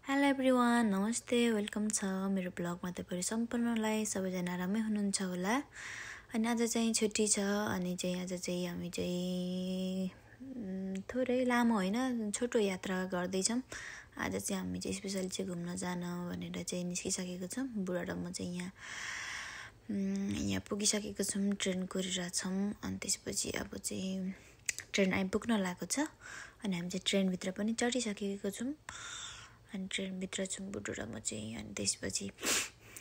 Hello everyone, नमस्ते, welcome छ मेरो ब्लगमा तपाईहरु सम्पूर्णलाई। सबैजना रामै हुनुहुन्छ होला। अनि आज चाहिँ छुट्टी छ अनि चाहिँ आज चाहिँ हामी चाहिँ थोरै लामो हैन छोटो यात्रा गर्दै छौं। आज चाहिँ हामी चाहिँ स्पेशली चाहिँ घुम्न जान भनेर चाहिँ निस्किसकेको छौं। बुढा र म चाहिँ यहाँ पुगिसकेको छौं, ट्रेन कुरिरहेका छौं। अनि त्यसपछि अब चाहिँ ट्रेन आइपुग्न लागेको छ अनि हामी चाहिँ ट्रेन भित्र पनि चढिसकेको छौं। अनि ट्रेन भित्र छौं बुढो र म चाहिँ। अनि त्यसपछि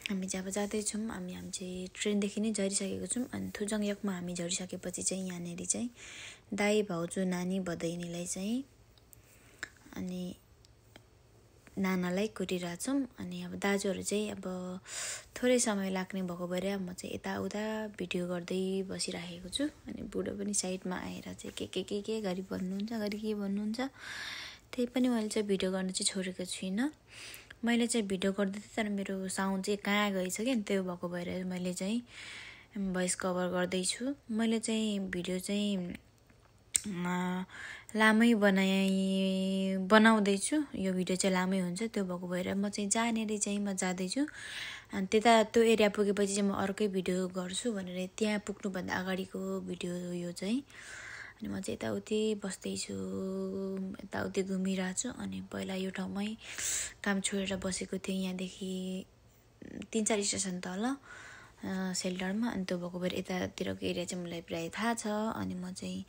हामी चाहिँ अब जाँदै छौं। हामी चाहिँ ट्रेनदेखि नै झरिसकेको छौं। अनि थुजङयकमा हामी झरिसकेपछि चाहिँ यहाँनेरि चाहिँ दाइ भाउजू नानी भदैनीलाई चाहिँ अनि नानालाई कुरिरहेका छौं। अनि अब दाजुहरु चाहिँ अब थोरै समय लाग्ने भएको भएर म चाहिँ यताउता भिडियो गर्दै बसिरहेको छु। अनि बुढो पनि साइडमा आएर चाहिँ के गरी भन्नुहुन्छ त्यही पनि मैले चाहिँ भिडियो गर्न चाहिँ छोडेको छुइनँ। मैले चाहिँ भिडियो गर्दै थिएँ तर मेरो साउन्ड चाहिँ कहाँ गइछ के त्यो भएको भएर मैले चाहिँ भोइस कभर गर्दै छु। मैले चाहिँ भिडियो चाहिँ लामै बनाउँदै छु। यो भिडियो चाहिँ लामै हुन्छ त्यो भएको भएर म चाहिँ जानेरी चाहिँ म जाँदै छु। अनि त्यो एरिया पुगेपछि चाहिँ म अर्कै भिडियो गर्छु भनेर त्यहाँ पुग्नु भन्दा अगाडिको भिडियो यो चाहिँ। अनि म चाहिँ यताउति बस्दै छु, यताउति घुमिरहेको छु। अनि पहिला यो ठाउँमै काम छोडेर बसेको थिएँ, यहाँदेखि 3-4 स्टेसन तल सेल्टरमा। अनि त्यो भएको भएर यतातिरको एरिया चाहिँ मलाई प्राय थाहा छ। अनि म चाहिँ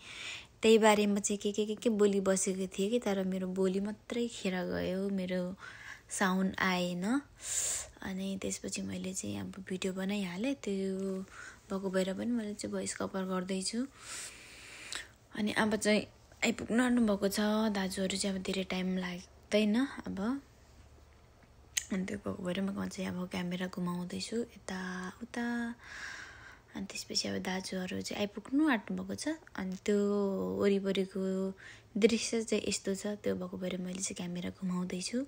त्यही बारेमा चाहिँ के बोली बसेको थिएँ कि तर मेरो बोली मात्रै खेर गयो, मेरो साउन्ड आएन। अनि त्यसपछि मैले चाहिँ अब भिडियो बनाइहालेँ, त्यो भएको भएर पनि मैले चाहिँ भोइस कभर गर्दैछु। अनि अब चाहिँ आइपुग्नु आँट्नुभएको छ दाजुहरु चाहिँ। अब धेरै टाइम लाग्दैन अब। अनि त्यो भएको भएर म चाहिँ अब क्यामेरा घुमाउँदैछु यताउता। अनि त्यसपछि अब दाजुहरु चाहिँ आइपुग्नु आँट्नुभएको छ। अनि त्यो वरिपरिको दृश्य चाहिँ यस्तो छ, त्यो भएको भएर मैले चाहिँ क्यामेरा घुमाउँदैछु।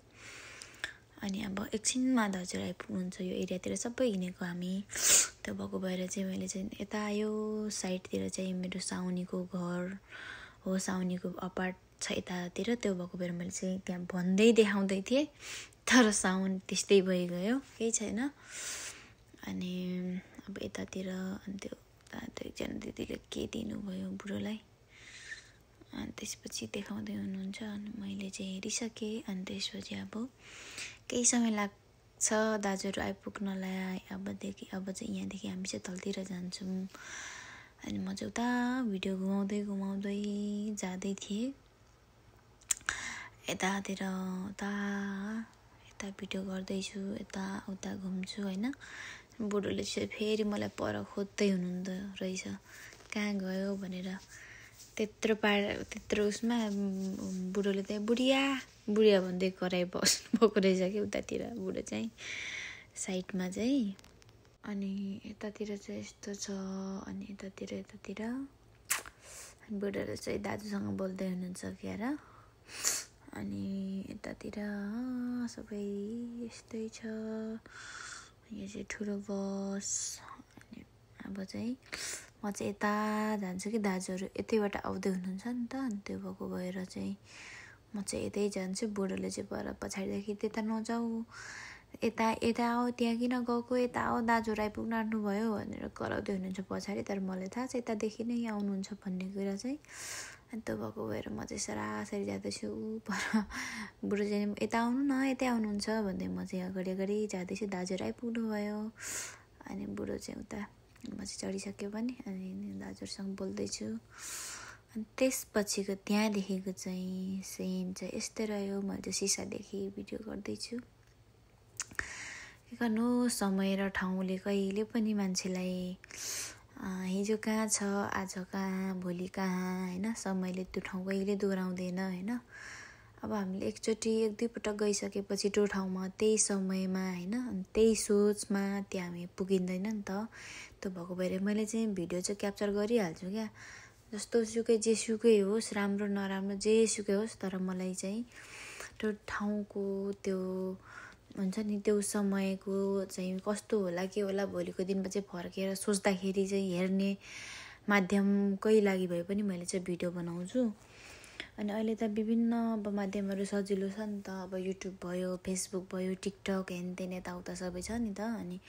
अनि अब एकछिनमा दाजुहरु आइपुग्नुहुन्छ यो एरियातिर सबै हिँडेको हामी। त्यो भएको भएर चाहिँ मैले चाहिँ यता यो साइडतिर चाहिँ मेरो साउनीको घर हो, साउनीको अपार्ट छ यतातिर। त्यो भएको भएर मैले चाहिँ त्यहाँ भन्दै देखाउँदै थिएँ तर साउन्ड त्यस्तै भइगयो, केही छैन। अनि अब यतातिर अनि त्यो एकजना दिदीले के दिनुभयो बुढोलाई। अनि त्यसपछि देखाउँदै हुनुहुन्छ। अनि मैले चाहिँ हेरिसकेँ। अनि त्यसपछि अब केही समय लाग्छ दाजुहरु आइपुग्नलाई। अब चाहिँ यहाँदेखि हामी चाहिँ तलतिर जान्छौँ। अनि म चाहिँ उता भिडियो घुमाउँदै जाँदै थिएँ, यतातिर यता भिडियो गर्दैछु, यताउता घुम्छु हैन। बुढोले चाहिँ फेरि मलाई पर खोज्दै हुनुहुँदो रहेछ, कहाँ गयो भनेर। त्यत्रो उसमा बुढोले चाहिँ बुढिया भन्दै कराइ बस्नु भएको रहेछ कि उतातिर बुढो चाहिँ साइडमा चाहिँ। अनि यतातिर चाहिँ यस्तो छ। अनि यतातिर बुढोले चाहिँ दाजुसँग बोल्दै हुनुहुन्छ क्यार। अनि यतातिर सबै यस्तै छ। यो चाहिँ ठुलो बस। अनि अब चाहिँ म चाहिँ यता जान्छु कि दाजुहरु यतैबाट आउँदै हुनुहुन्छ नि त। अनि त्यो भएको भएर चाहिँ म चाहिँ यतै जान्छु। बुढोले चाहिँ पर पछाडिदेखि त्यता नजाऊ, यता आओ, त्यहाँ किन गएको, यता आओ, दाजुहरु आइपुग्न आँट्नु भयो भनेर कराउँदै हुनुहुन्छ पछाडि। तर मलाई थाहा छ यतादेखि नै आउनुहुन्छ भन्ने कुरा चाहिँ। अनि त्यो भएको भएर म चाहिँ सरासरी जाँदैछु पर। बुढो चाहिँ यता आउनु न, यतै आउनुहुन्छ भन्दै म चाहिँ अगाडि जाँदैछु। दाजुहरु आइपुग्नु भयो। अनि बुढो चाहिँ उता, म चाहिँ चढिसक्यो पनि। अनि दाजुहरुसँग बोल्दैछु। अनि त्यसपछिको त्यहाँदेखिको चाहिँ सिन चाहिँ यस्तै रह्यो। मैले चाहिँ सिसादेखि भिडियो गर्दैछु। के गर्नु, समय र ठाउँले कहिले पनि मान्छेलाई हिजो कहाँ छ आज कहाँ भोलि कहाँ हैन, समयले त्यो ठाउँ कहिले दोहोऱ्याउँदैन हैन। अब हामीले एकचोटि 1-2 पटक गइसकेपछि त्यो ठाउँमा त्यही समयमा हैन, अनि त्यही सोचमा त्यहाँ हामी पुगिँदैन नि त। त्यो भएको भएर मैले चाहिँ भिडियो चाहिँ क्याप्चर गरिहाल्छु क्या। जस्तो सुकै जेसुकै होस्, राम्रो नराम्रो जेसुकै होस्, तर मलाई चाहिँ त्यो ठाउँको त्यो हुन्छ नि त्यो समयको चाहिँ कस्तो होला के होला भोलिको दिनमा चाहिँ फर्केर सोच्दाखेरि चाहिँ हेर्ने माध्यमकै लागि भए पनि मैले चाहिँ भिडियो बनाउँछु। अनि अहिले त विभिन्न अब माध्यमहरू सजिलो छ नि त। अब युट्युब भयो, फेसबुक भयो, टिकटक हेनतेन यताउता सबै छ नि त। अनि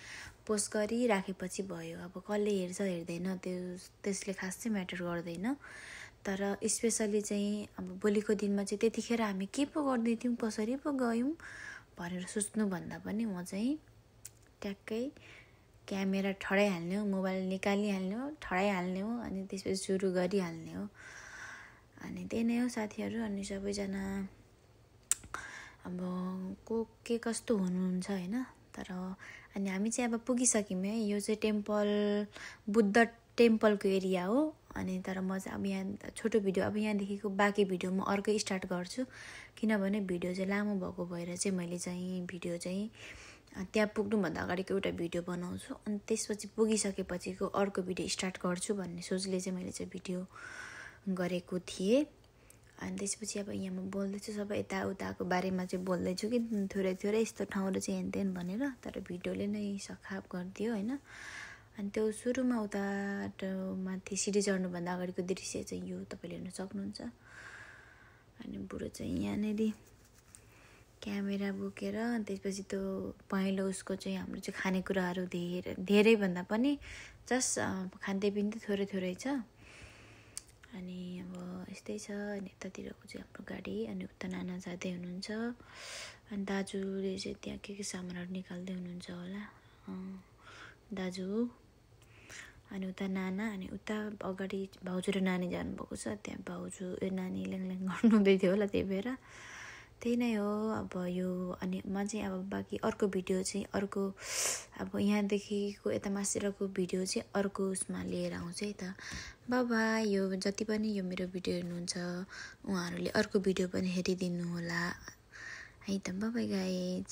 पोस्ट गरिराखेपछि भयो। अब कसले हेर्छ हेर्दैन त्यसले खास चाहिँ म्याटर गर्दैन। तर स्पेसली चाहिँ अब भोलिको दिनमा चाहिँ त्यतिखेर हामी के पो गर्दै थियौँ, कसरी पो गयौँ भनेर सोच्नुभन्दा पनि म चाहिँ ट्याक्कै क्यामेरा ठडाइहाल्ने हो, मोबाइल निकालिहाल्ने हो, ठडाइहाल्ने हो, अनि त्यसपछि सुरु गरिहाल्ने हो। अनि त्यही नै हो साथीहरू। अनि सबैजना अब के कस्तो हुनुहुन्छ होइन। तर अनि हामी चाहिँ अब पुगिसक्यौँ है। यो चाहिँ टेम्पल, बुद्ध टेम्पलको एरिया हो। अनि तर म चाहिँ अब यहाँ छोटो भिडियो, अब यहाँदेखिको बाँकी भिडियो म अर्कै स्टार्ट गर्छु, किनभने भिडियो चाहिँ लामो भएको भएर चाहिँ मैले चाहिँ भिडियो चाहिँ त्यहाँ पुग्नुभन्दा अगाडिको एउटा भिडियो बनाउँछु, अनि त्यसपछि पुगिसकेपछिको अर्को भिडियो स्टार्ट गर्छु भन्ने सोचले चाहिँ मैले चाहिँ भिडियो गरेको थिएँ। अनि त्यसपछि अब यहाँ म बोल्दैछु सबै यताउताको बारेमा चाहिँ बोल्दैछु कि थोरै थोरै यस्तो ठाउँहरू चाहिँ हेनतेन भनेर। तर भिडियोले नै सखाप गरिदियो होइन। अनि त्यो सुरुमा उता माथि सिडी चढ्नुभन्दा अगाडिको दृश्य चाहिँ यो तपाईँले हेर्न सक्नुहुन्छ। अनि बुढो चाहिँ यहाँनिर क्यामेरा बोकेर, त्यसपछि त्यो पहेँलो उसको चाहिँ हाम्रो चाहिँ खानेकुराहरू धेरैभन्दा पनि जस्ट खाँदै पिँदै थोरै थोरै छ। अनि अब यस्तै छ। अनि यतातिरको चाहिँ हाम्रो गाडी, अनि उता नाना जाँदै हुनुहुन्छ। अनि दाजुले चाहिँ त्यहाँ के सामानहरू निकाल्दै हुनुहुन्छ होला, दाजु। अनि उता नाना, अनि उता अगाडि भाउजू र नानी जानुभएको छ। त्यहाँ भाउजू नानी ल्याङल्याङ गर्नुहुँदै थियो होला, त्यही भएर। त्यही नै हो अब यो। अनि म चाहिँ अब बाँकी अर्को भिडियो चाहिँ अर्को, अब यहाँदेखिको यता मासिरको भिडियो चाहिँ अर्को उसमा लिएर आउँछु है त। बाई। यो जति पनि यो मेरो भिडियो हेर्नुहुन्छ उहाँहरूले अर्को भिडियो पनि हेरिदिनु होला है त। By guys.